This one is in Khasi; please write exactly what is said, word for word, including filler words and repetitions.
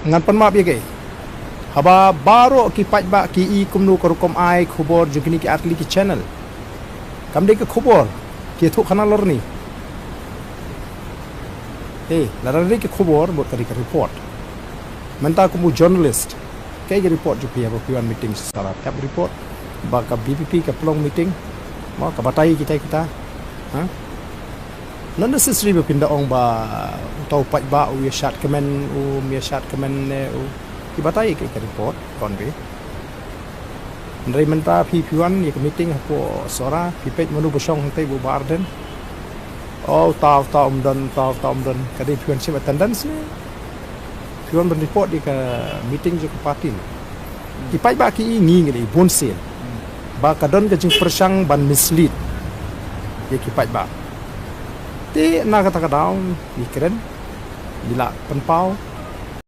Ngan pan map ïa kaei? Haba baroh ki paidbah ki i kumno ka rukom ai khubor jong kine ki ar tylli ki channel. Kam dei ka khubor ki ïathuh khana lorni. Eh, lada dei ka khubor, bad ka dei ka report. Mynta kum u journalist, kaei ka report jong phi haba phi wan meeting sha Sohra? Phi ap report ba ka VPP ka pynlong meeting, mo, ka batai kita kita. Ha? Not necessary ba phin da ong ba uta u paidbah u ïa shad kmen, um ïa shad kmen ne u. Ki batai ïa ka report, kon bi. Hynrei mynta phi, phi wan ïa ka meeting hapoh Sohra, phi peit mano ba shong hangtei, ba u Bah Ardent. Oh, uta, uta um don, uta, uta um don. Ka dei phi wan shim attendance ne phi wan ban report ïa ka meeting jong ka party ne? Ki paidbah ki i, ngi ngi i bunsien ba ka don ka jingpyrshang ban mislead ïa ki paidbah. Te na kata ka daw ngi kren, ngi la pynpaw,